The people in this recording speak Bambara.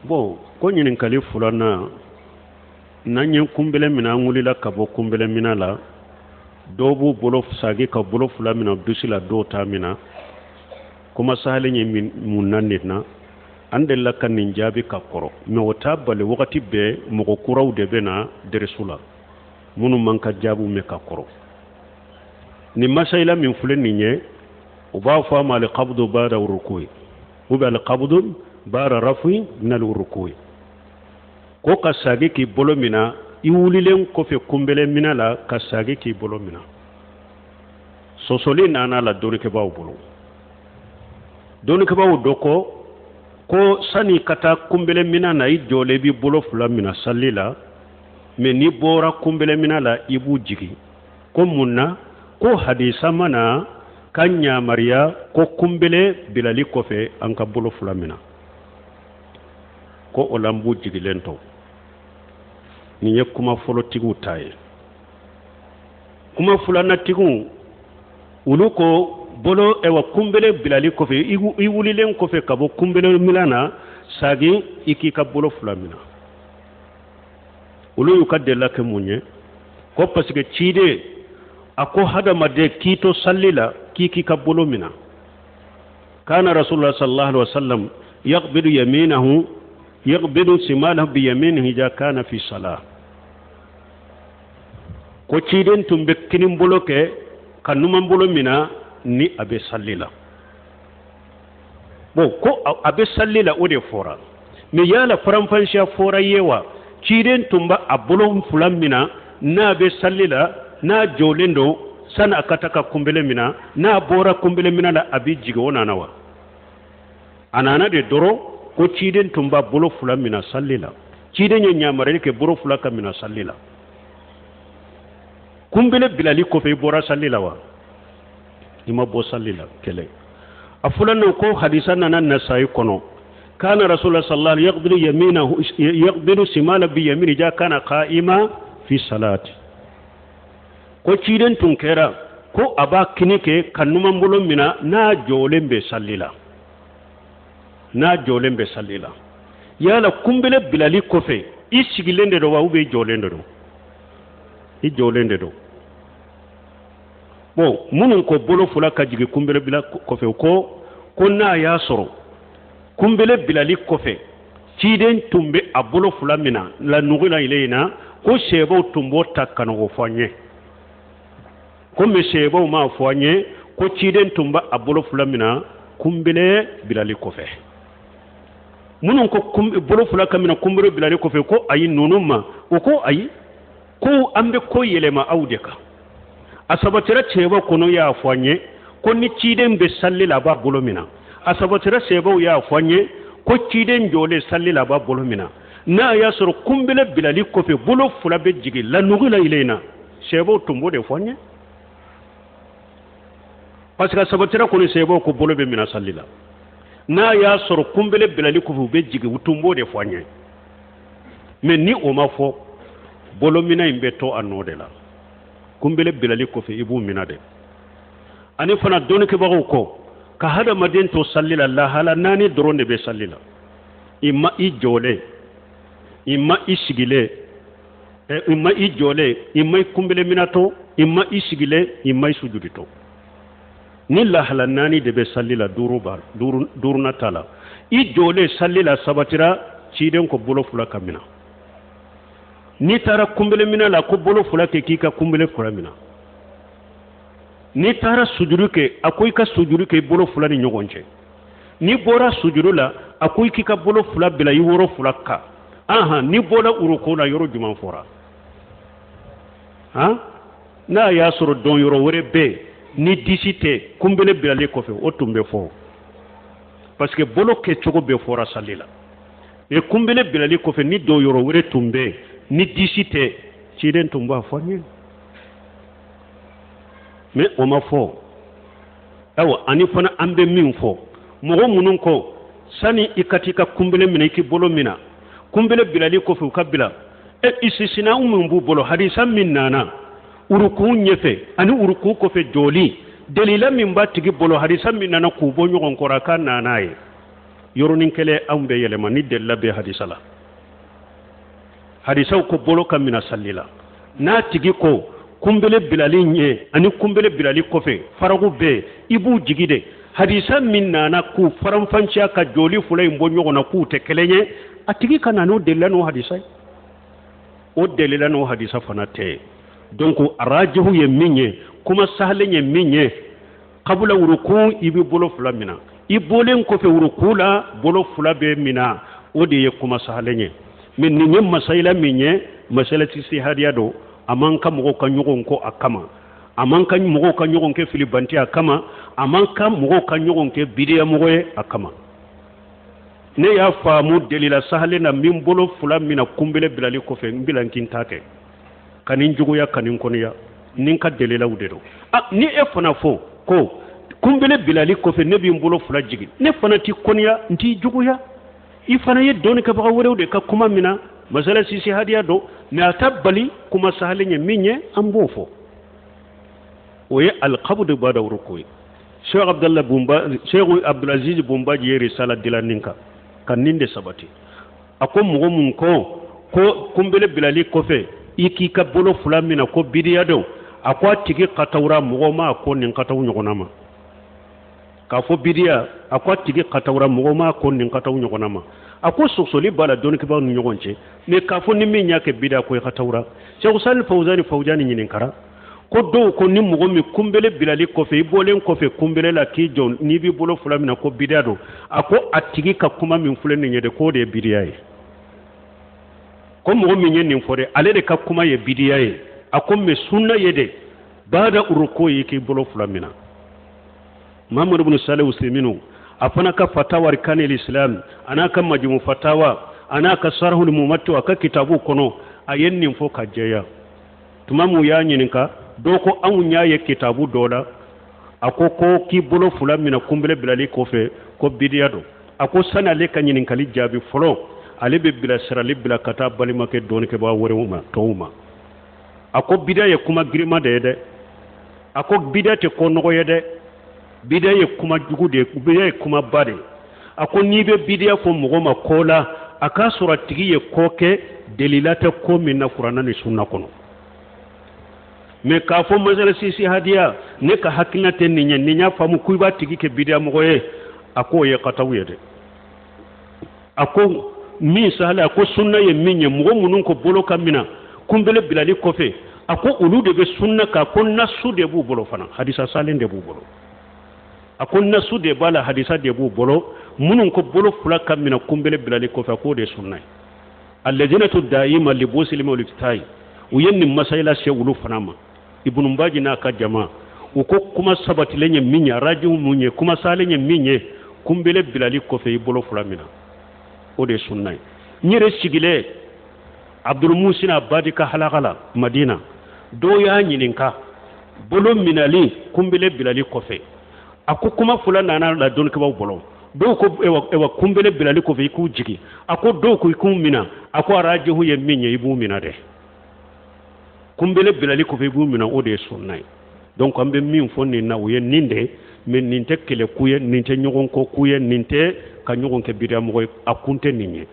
Bon, ko ɲininkali filanan, n'an ye kunbele minɛ, an wulila ka bɔ kunbele minɛ la, dɔw b'u bolo sagi ka bolo fila minɛ dusi la, dɔw t'a minɛ. Kuma sahalen ye mun na nin na? An delila ka nin jaabi ka kɔrɔ, mais o t'a bali wagati bɛɛ mɔgɔ kuraw de bɛ na dɛrɛsu la minnu man ka jaabiw mɛn ka kɔrɔ. Nin masayila min filɛ nin ye, u b'a fɔ a ma alikabdu bada rukuyi ou bien alikabdu bada rafi minal rukuyi, ko ka sagi k'i bolo mina i wulilen kɔfɛ kunbele mina la, ka sagi k'i bolo mina. Sɔsɔli nana la dɔnnikɛbaaw bolo. Dɔnnikɛbaaw dɔ ko sani ka taa kunbele mina na, i jɔlen b'i bolo fila mina sali la, mais n'i bɔra kunbele mina la, i b'u jigin. Ko mun na? Ko hadisa ma na ka ɲamariya ko kunbele bilali kɔfɛ an ka bolo fila mina, ko o la an b'u jigilen to. Nin ye kuma fɔlɔtigiw ta ye. Kuma filanatigiw, olu ko bolo ɛwa kunbele bilali kɔfɛ, i wulilen kɔfɛ ka bɔ kunbele mina na, sagi i k'i ka bolo fila mina. Olu y'u ka delila kɛ mun ye? Ko parce que ciden a ko hadamaden k'i to salli la, k'i k'i ka bolo mina. Kana rasulullah sallallahu alaihi wasallam yaqbidu yaminahu, yaqbidu simalahu bi yaminihi ja kana fi salah. Ko ciden tun bɛ kinin bolo kɛ ka numan bolo mina ni a bɛ salli la. Bon, ko a bɛ salli la, o de fɔra, mais yala faranfansiya fɔra ye wa, ciden tun b'a a bolo fila mina n'a bɛ salli la, n'a jɔlen don sani a ka taa ka kunbele mina, n'a bɔra kunbele mina la, a bɛ jigin, o nana wa? A nana de dɔrɔn ko ciden tun b'a bolo fila mina salli la. Ciden ye ɲamarili kɛ bolo fila ka mina salli la. Kunbele bilali kɔfɛ, i bɔra salli la wa? I ma bɔ salli la. Kɛlɛ a filanan, ko hadisa nana Nasayi kɔnɔ, kana rasulullah sallallahu alaihi yaqbidu yaminahu, yaqbidu simala bi yamini ja kana qa'ima fi salati. Ko ciden tun kɛra ko a b'a kini kɛ ka numan bolo mina n'a jɔlen bɛ salli la, n'a jɔlen bɛ salli la. Yala kunbele bilali kɔfɛ, i sigilen de don wa, ou bien i jɔlen de don? I jɔlen de don. Bon, minnu ko bolo fila ka jigin kunbele bila kɔfɛ, ko n'a y'a sɔrɔ kunbele bilali kɔfɛ ciden tun bɛ a bolo fila mina la nugula ilayna, ko sɛbɛw tun b'o ta ka na o fɔ an ye. Komi sɛbɛw m'a fɔ an ye ko ciden tun bɛ a bolo fila mina kunbele bilali kɔfɛ, minnu ko bolo fila ka mina kunbele bilali kɔfɛ, ko ayi, ninnu ma o ko ayi, ko an bɛ ko yɛlɛma aw de kan. A sabatira cɛba kɔnɔ y'a fɔ an ye ko ni ciden bɛ salli la, a b'a bolo mina. A sabatira sɛbɛw y'a fɔ an ye ko ciden jɔlen salli la, a b'a bolo mina. N'a y'a sɔrɔ kunbele bilali kɔfɛ bolo fila bɛ jigin la nugula ilayna, sɛbɛw tun b'o de fɔ an ye, parce que a sabatira kɔni sɛbɛw ko bolo bɛ mina salli la, n'a y'a sɔrɔ kunbele bilali kɔfɛ u bɛ jigin, u tun b'o de fɔ an ye. Mais ni o ma fɔ, bolo mina in bɛ to a nɔ de la. Kunbele bilali kɔfɛ, i b'u mina de. Ani fana dɔnnikɛbagaw ko ka hadamaden to salli la, lahala naani dɔrɔn de bɛ salli la: i ma i jɔlen, i ma i sigilen, i ma i jɔlen, i ma i kunbele minatɔ, i ma i sigilen, i ma i sujuditɔ. Ni lahala naani de bɛ salli la, duuru b'a duuruna t'a la. I jɔlen salli la, sabatira ciden ko bolo fila ka mina. N'i taara kunbele mina la, ko bolo fila kɛ k'i ka kunbele fila mina. N'i taara sujuru kɛ, a ko i ka sujuru kɛ i bolo fila ni ɲɔgɔn cɛ. N'i bɔra sujuru la, a ko i k'i ka bolo fila bila i woro fila kan. Ahan, n'i bɔra uruko la, yɔrɔ jumɛn fɔra? Han, n'a y'a sɔrɔ dɔn yɔrɔ wɛrɛ bɛ yen ni disi tɛ kunbele bilalen kɔfɛ, o tun bɛ fɔ, parce que bolo kɛcogo bɛɛ fɔra sali la. Mais kunbele bilali kɔfɛ, ni dɔn yɔrɔ wɛrɛ tun bɛ yen ni disi tɛ, ciden tun b'a fɔ an ye, mais o ma fɔ. Ayiwa, ani fana an bɛ min fɔ, mɔgɔ minnu ko sani i ka t'i ka kunbele minɛ, i k'i bolo minɛ kunbele bilali kɔfɛ, u ka bila ɛ isisina min b'u bolo, hadisa min nana urukun ɲɛfɛ ani urukun kɔfɛ jɔli, delila min b'a tigi bolo, hadisa min nana k'u bɔ ɲɔgɔn kɔrɔ, a ka nana ye. Yɔrɔnin kelen anw bɛ yɛlɛma ni delila bɛ hadisa la. Hadisaw ko bolo ka mina sali la. N'a tigi ko kunbele bilali ɲɛ ani kunbele bilali kɔfɛ faraku bɛɛ i b'u jigi de. Hadisa min nana k'u faranfanciya ka jɔli fila in bɔ ɲɔgɔn na k'u tɛ kelen ye, a tigi ka na n'o delila n'o hadisa ye. O delila n'o hadisa fana tɛ. Donc arajihu ye min ye, kuma sahalen ye min ye, kabula wuruku i bɛ bolo fila mina, i bɔlen kɔfɛ wuruku la bolo fila bɛ mina, o de ye kuma sahalen ye. Mais nin ye masayila min ye, masayila ijtihadiya don, a man kan mɔgɔw ka ɲɔgɔn kɔ a kama, a man kan mɔgɔw ka ɲɔgɔn kɛ filibanti a kama, a man kan mɔgɔw ka ɲɔgɔn kɛ bidiyamɔgɔ ye a kama. Ne y'a faamu delila sahalen na min bolo fila mina kunbele bilali kɔfɛ, n bila n k'i ta kɛ ka nin juguya ka nin kɔniya ni n ka delilaw de don. A ni e fana fɔ ko kunbele bilali kɔfɛ ne bɛ n bolo fila jigin, ne fana t'i kɔniya, n t'i juguya. I fana ye dɔnnikɛbaga wɛrɛw de ka kuma mina, masala ijtihadiya don, mais a ta bali kuma sahalen ye min ye, an b'o fɔ. O ye alqabdu bada ruku ye. Cheikh Abdallah Bumba, Cheikh Abdulaziz Bumbaji ye risala dilan nin kan ka nin de sabati. A ko mɔgɔ mun ko ko kunbele bilali kɔfɛ i k'i ka bolo fila mina ko bidiya don, a ko a tigi katawura mɔgɔ ma ko nin kataw ɲɔgɔnna ma. K'a fɔ bidiya, a ko a tigi katawura mɔgɔ ma ko nin kataw ɲɔgɔnna ma. A ko sɔsɔli b'a la dɔnnikɛbaaw ni ɲɔgɔn cɛ, mais k'a fɔ ni min y'a kɛ bidiya ko i katawura. Cheikh Salih Fawzani Fawzani ɲininkara ko dɔw ko ni mɔgɔ min kunbele bilali kɔfɛ, i bɔlen kɔfɛ kunbele la k'i jɔ n'i b'i bolo fila minɛ ko bidiya don, a ko a tigi ka kuma min filɛ nin ye de, k'o de ye bidiya ye. Ko mɔgɔ min ye nin fɔ de, ale de ka kuma ye bidiya ye. A ko mais sunna ye de bada uruko ye k'i bolo fila minɛ. Muhammad ibn Salih Usaimin a fana ka fatawa arkanil islam a n'a ka majmu fatawa a n'a ka sarhul mumatti a ka kitabu kɔnɔ, a ye nin fɔ ka jɛya. Tuma min u y'a ɲininka, dɔw ko anw y'a ye kitabu dɔ la, a ko ko k'i bolo fila minɛ kunbele bilali kɔfɛ ko bidiya don. A ko sani ale ka ɲininkali jaabi fɔlɔ, ale bɛ bilasirali bila ka taa balimakɛ dɔnnikɛbaa wɛrɛw ma, tɔw ma. A ko bidiya ye kuma girinma de ye dɛ, a ko bidiya tɛ ko nɔgɔ ye dɛ, bidiya ye kuma jugu de ye, bidiya ye kumaba de ye. A ko n'i bɛ bidiya fɔ mɔgɔ ma ko la, a k'a sɔrɔ a tigi ye ko kɛ delila tɛ ko min na kuranna ni sunna kɔnɔ. Mais k'a fɔ masala ijtihadiya, ne ka hakilina tɛ nin ye, nin y'a faamu ko i b'a tigi kɛ bidiya mɔgɔ ye, a k'o ye kataw ye dɛ. A ko min sahala, a ko sunna ye min ye, mɔgɔ minnu ko bolo ka mina kunbele bilali kɔfɛ, a ko olu de bɛ sunna kan, ko nasu de b'u bolo fana, hadisa salen de b'u bolo. A ko nasu de b'a la, hadisa de b'u bolo, minnu ko bolo fila ka mina kunbele bilali kɔfɛ, k'o de ye sunna ye. Alladinatu da'ima li busilima wal iftai, u ye nin masayila se olu fana ma. Ibnu Baji n'a ka jama, u ko kuma sabatilen ye min ye, rajihu mun ye, kuma salen ye min ye, kunbele bilali kɔfɛ i bolo fila mina, o de ye sunna ye. N yɛrɛ sigilen Abdul Musin Abadi ka halaka la Madina, dɔw y'a ɲininka bolo minali kunbele bilali kɔfɛ, a ko kuma fila nana la dɔnnikɛbaaw bolo, dɔw ko ewa kunbele bilali kɔfɛ i k'u jigin, a ko dɔw ko i k'u mina, a ko arajihu ye min ye i b'u mina dɛ, kunbele bilali kɔfɛ i b'u mina, o de ye sunna ye. Donc an bɛ min fɔ nin na, o ye nin de, mais nin tɛ kɛlɛku ye, nin tɛ ɲɔgɔn kɔ ku ye, nin tɛ ka ɲɔgɔn kɛ bidiyamɔgɔ ye, a kun tɛ nin ye.